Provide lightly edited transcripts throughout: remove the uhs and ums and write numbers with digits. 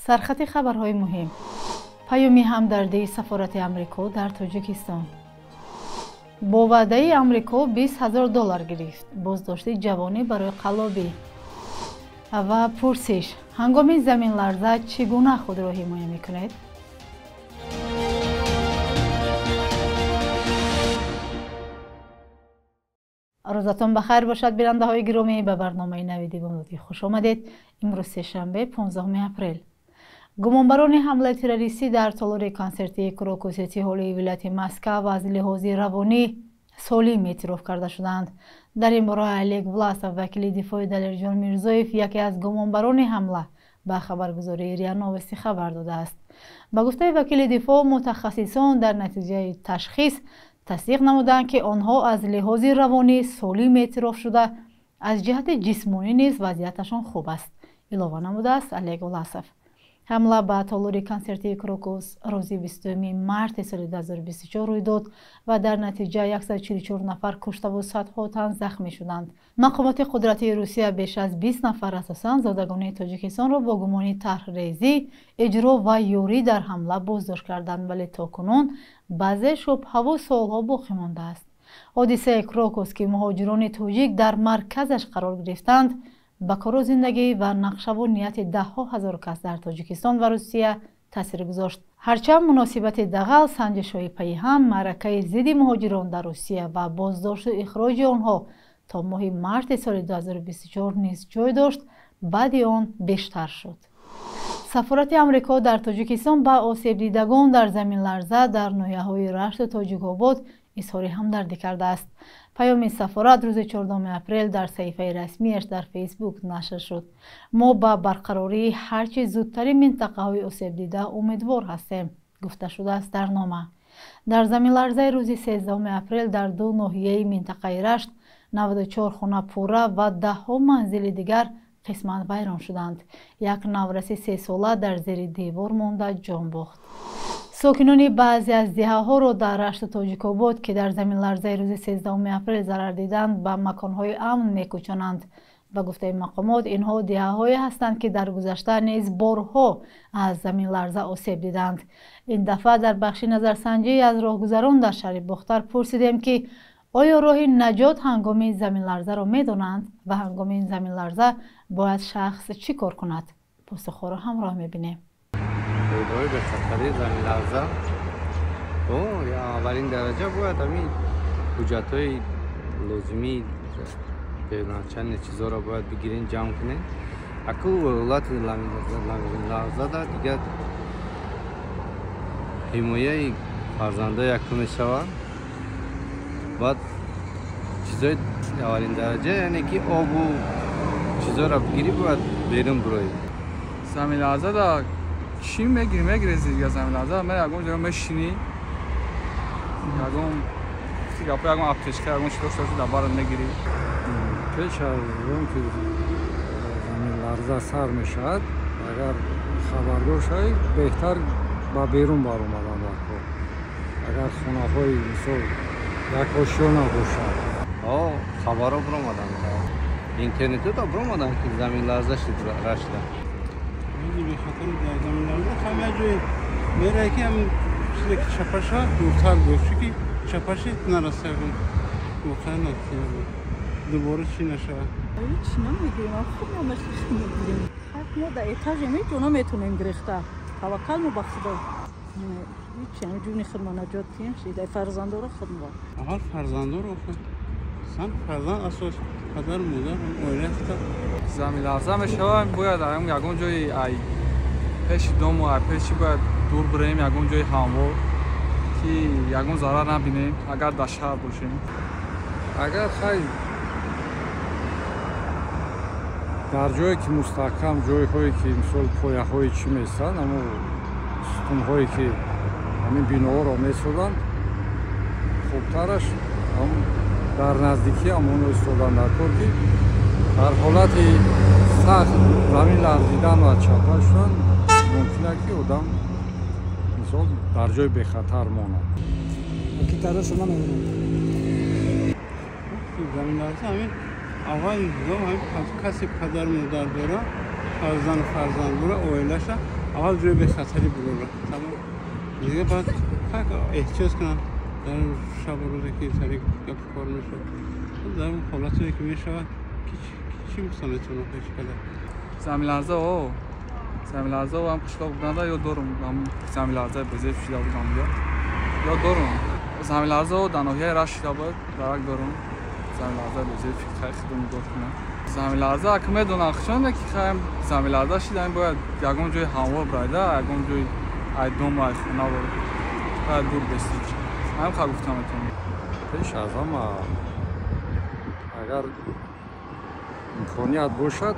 Сархати хабарҳои муҳим. Паёми ҳамдардии сафорати Амрико дар Тоҷикистон. Бо ваъдаи Амрико $20 000 гирифт. Боздошти ҷавонӣ барои қаллобӣ. Ва пурсиш: ҳангоми заминларза чӣ гуна худро ҳимоя мекунед? Рӯзатон ба хайр бошад, бинандаҳои гиромӣ. Ба барномаи нави Бомдодӣ хуш омадед. Имрӯз сешанбе, 15 апрел. Гумонбарони ҳамлаи террористӣ дар толори консертии Крокус Сити Ҳолии вилояти Москав аз лиҳози равонӣ солим эътироф карда шуданд. Дар ин бора Олег Власов, вакили дифои Далерҷон Мирзоев, яке аз гумонбарони ҳамла, ба хабаргузории РИА Новости хабар додааст. Ба гуфтаи вакили дифоъ, мутахассисон дар натиҷаи ташхис тасдиқ намуданд, ки онҳо аз лиҳози равонӣ солим эътироф шуда, аз ҷиҳати ҷисмонӣ низ вазъияташон хуб аст, илова намудааст Олег Власов. Ҳамла ба толори консертии Крокус рӯзи 20 марти соли 2024 рӯй дод ва дар натиҷа 144 нафар куштаву садҳо тан захмӣ шуданд. Мақомоти қудратии Русия беш аз 20 нафар, асосан зодагони Тоҷикистонро, бо гумони тарҳрезӣ, иҷро ва ёрӣ дар ҳамла боздошт карданд, вале то кунун баъзе шубҳаву суолҳо боқӣ мондааст. Ҳодисаи Крокус, ки муҳоҷирони тоҷик дар марказаш қарор гирифтанд, ба кору зиндагӣ ва нақшаву нияти даҳҳо ҳазор кас дар Тоҷикистон ва Русия таъсир гузошт. Ҳарчанд муносибати дағал, санҷишҳои пайҳам, маъракаи зидди муҳоҷирон дар Русия ва боздошту ихроҷи онҳо то моҳи марти соли 2024 низ ҷой дошт, баъди он бештар шуд. Сафорати Амрико дар Тоҷикистон ба осебдидагон дар заминларза дар ноҳияҳои Рашту Тоҷикобод изҳори ҳамдардӣ кардааст. Паёми сафорат рӯзи 14 апрел дар саҳифаи расмиаш дар Фейсбук нашр шуд. Мо ба барқарории ҳарчи зудтари минтақаҳои осебдида умедвор ҳастем, гуфта шудааст дар нома. Дар заминларзаи рӯзи 13 апрел дар ду ноҳияи минтақаи Рашт 94 хона пурра ва даҳҳо манзили дигар қисман вайрон шуданд. Як навраси сесола дар зери девор монда ҷон бохт. Сокинони баъзе аз деҳаҳоро дар Рашту Тоҷикобод, ки дар заминларзаи рӯзи 13 апрел зарар диданд, ба маконҳои амн мекӯчонанд. Ба гуфтаи мақомот, инҳо деҳаҳое ҳастанд, ки дар гузашта низ борҳо аз заминларза осеб диданд. Ин дафъа дар бахши назарсанҷӣ аз роҳгузарон дар шаҳри Бохтар пурсидем, ки оё роҳи наҷот ҳангоми заминларзаро медонанд ва ҳангоми заминларза бояд шахс чӣ кор кунад. Посухҳоро ҳамроҳ мебинем. Қоидаҳои бехатарии заминларза аввалин дараҷа бояд ҳамин ҳуҷҷатҳои лозимӣ, чанд чизҳоро бояд бигирен, ҷамъ кунем. Аку ҳолати заминларзада дигар ҳимояи фарзандо якум мешавад. Баъд чизҳои аввалин дараҷа, яъне ки обу чизҳоро бигирӣ, бояд берун бироӣ. Заминларзада чӣ мегирӣ? Мегирези дигар заминларза, ме ягон ҷо мешинӣ, ягон гапо, ягон аптечка, ягон чиз дошта бошӣ, дар барат мегирӣ. Пеш аз он ки заминларза сар мешавад, агар хабардор шавӣ, беҳтар ба берун баромадан дар кор, агар хонаҳои мисол як ошёна бошад. Хабарҳо биромаданд, интернетҳо биромаданд, ки заминларза шуд Рашта. Бехатари дар заминларза ҳам як ҷое меравӣ, ки ҳамин чизе ки чапа шавад, дуртар бош, чунки чапаши нараса, ягон воқеа натиҷа дубора чӣ нашавад. Ҳеч намегирем, хуб мегирем. Мо дар этаже ҷо наметонем гирехта, таваккал мо ба Худо. Ҳеч, ҷони худмо наҷот диҳем, шидаи фарзандоро худмо. Аввал фарзандоро, сан фарзанд асос, падару модар, оила. Заминларза мешавад, бояд ягон ҷои ай пеши дому ай пеши бояд дур бираем, ягон ҷои ҳамвор, ки ягон зарар набинем, агар дар шаҳр бошем. Агар хай дар ҷое ки мустаҳкам, ҷойҳое ки мисол пояҳои чӣ местанд, амо сутунҳое ки ҳамин биноҳоро месозанд, хубтараш дар наздикӣ ҳамоно истодан дар кор, ки дар ҳолати сахт замин ларзидан ва чапа шудан мумкин аст, ки одам мисол дар ҷои бехатар монад. Заминларза ҳамин аввал низом, ҳамин касе падару модар дорад. Фарзанд фарзандура оилаша аввал ҷои бехатарӣ бурора. Тамом. Дига баъд как эҳтиёт кунанд дар шабу рӯзе ки сари гапу кор мешавад. Дар он ҳолатое ки мешавад, ки чӣ гуфта метавонам ҳеҷ қадар. Заминларза о, заминларза ҳам қишлоқ буданда ёд дорум, заминларза безеб шида буд онҷо. Ёд дорум. Заминларза дар ноҳияи Рашт шида буд, дарак дорум. Заминларза безеб хай худо нигоҳ кунад. Заминларза ак медонам хчонда ки хаем заминларза шида, бояд ягон ҷои ҳамвор барайда, ягон ҷои ай дом ай хона бояд дур бестӣ. Ҳам ха гуфта метавонам. Пеш аз ҳама агар имконият бошад,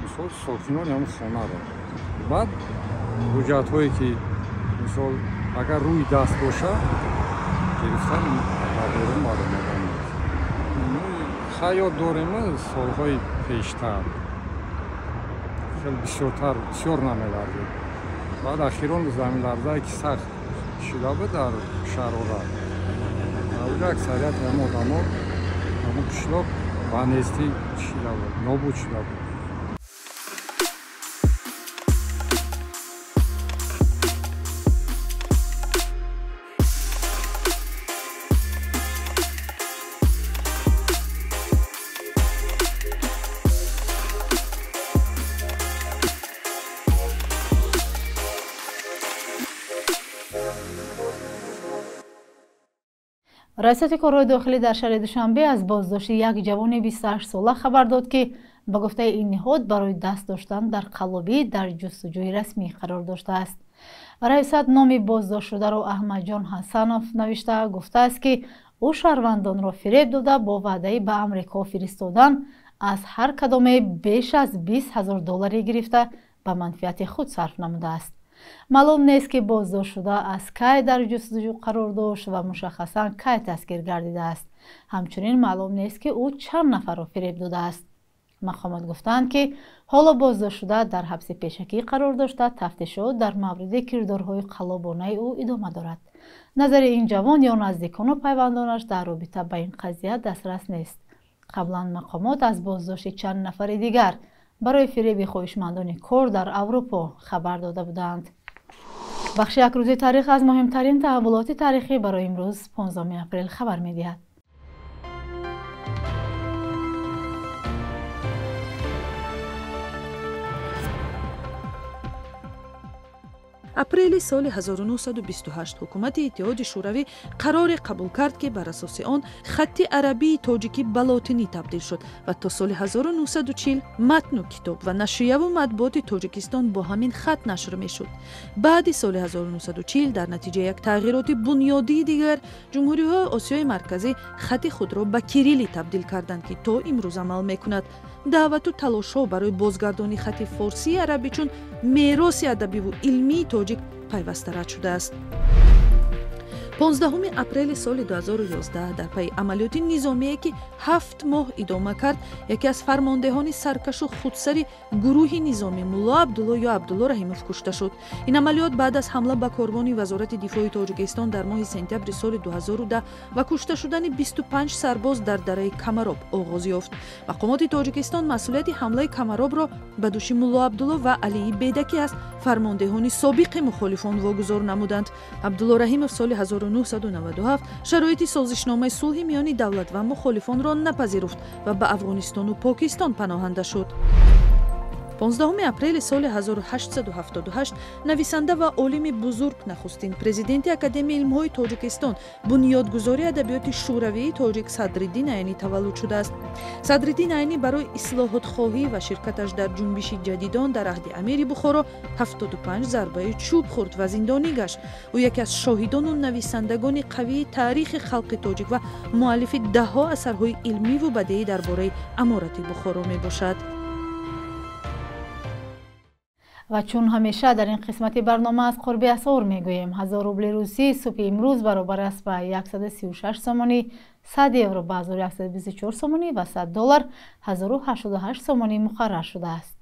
мисол сокинони ҳамон хонаро, баъд ҳуҷҷатҳое ки мисол агар рӯи даст бошад, гирифтан ба берун баромадан. Хаёт дорем солҳои пештар хеле бисёртар бисёр намеларзид. Баъд ахирон заминларзае ки сахт шида буд дар шаҳрора, дар аксарияти ҳамон одамо ҳамон қишлоқ ба нестӣ шида буд, нобуд шида буд. Раёсати корҳои дохилӣ дар шаҳри Душанбе аз боздошти як ҷавони 28 сола хабар дод, ки ба гуфтаи ин ниҳод барои даст доштан дар қаллобӣ дар ҷустуҷӯи расмӣ қарор доштааст. Раёсат номи боздоштшударо Аҳмадҷон Ҳасанов навишта гуфтааст, ки ӯ шаҳрвандонро фиреб дода бо ваъдаи ба Амрико фиристодан аз ҳар кадоме беш аз 20 ҳазор долларе гирифта ба манфиати худ сарф намудааст. Маълум нест, ки боздоштшуда аз кай дар ҷустуҷӯ қарор дошт ва мушаххасан кай дастгир гардидааст. Ҳамчунин маълум нест, ки ӯ чанд нафарро фиреб додааст. Мақомот гуфтаанд, ки ҳоло боздоштшуда дар ҳабси пешакӣ қарор дошта, тафтишот дар мавриди кирдорҳои қаллобонаи ӯ идома дорад. Назари ин ҷавон ё наздикону пайвандонаш дар робита ба ин қазия дастрас нест. Қаблан мақомот аз боздошти чанд нафари дигар барои фиреби хоҳишмандони кор дар Аврупо хабар дода буданд. Бахши якрӯзи таърих аз муҳимтарин таҳаввулоти таърихӣ барои имрӯз 15 апрел хабар медиҳад. Апрели соли 1928 ҳукумати Иттиҳоди Шӯравӣ қароре қабул кард, ки бар асоси он хатти арабии тоҷикӣ ба лотинӣ табдил шуд ва то соли 1940 матну китоб ва нашрияву матбуоти Тоҷикистон бо ҳамин хат нашр мешуд. Баъди соли 1940 дар натиҷаи як тағйироти бунёдии дигар ҷумҳуриҳои Осиёи Марказӣ хати худро ба кирилӣ табдил карданд, ки то имрӯз амал мекунад. Даъвату талошҳо барои бозгардонии хати форсии арабӣ чун мероси адабиву илмии тоҷик пайваста рад шудааст. 15 апрели соли 2011 дар пайи амалиёти низомие, ки 7 моҳ идома кард, яке аз фармондеҳони саркашу худсари гурӯҳи низомӣ Мулло Абдулло ё Абдулло Раҳимов кушта шуд. Ин амалиёт баъд аз ҳамла ба корвони Вазорати дифои Тоҷикистон дар моҳи сентябри соли 2010 ва кушта шудани 25 сарбоз дар дараи Камароб оғоз ёфт. Мақомоти Тоҷикистон масъулияти ҳамлаи Камаробро ба дӯши Мулло Абдулло ва Алии Бедакӣ аз фармондеҳони собиқи мухолифон вогузор намуданд. Абдулло Раҳимов соли 1997 шароити созишномаи сулҳи миёни давлат ва мухолифонро напазируфт ва ба Афғонистону Покистон паноҳанда шуд. 15 апрели соли 1878 нависанда ва олими бузург, нахустин президенти Академияи илмҳои Тоҷикистон, бунёдгузори адабиёти шӯравии тоҷик Садриддин Айнӣ таваллуд шудааст. Садриддин Айнӣ барои ислоҳотхоҳӣ ва ширкаташ дар ҷунбиши ҷадидон дар аҳди амири Бухоро 75 зарбаи чӯб хӯрд ва зиндонӣ гашт. Ӯ яке аз шоҳидону нависандагони қавии таърихи халқи тоҷик ва муаллифи даҳҳо асарҳои илмиву бадеӣ дар бораи аморати Бухоро мебошад. Ва чун ҳамеша дар ин қисмати барнома аз қурби асъор мегӯем, 1000 рубли русӣ субҳи имрӯз баробар аст ба 136 сомонӣ, 100 евро ба 1124 сомонӣ ва 100 доллар 1088 сомонӣ муқаррар шудааст.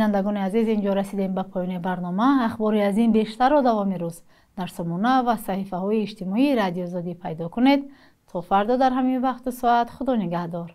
Бинандагони азиз, инҷо расидем ба поёни барнома. Ахбори аз ин бештарро давоми рӯз дар сомона ва саҳифаҳои иҷтимоии Радиои Озодӣ пайдо кунед. То фардо дар ҳамин вақту соат, худо нигаҳдор.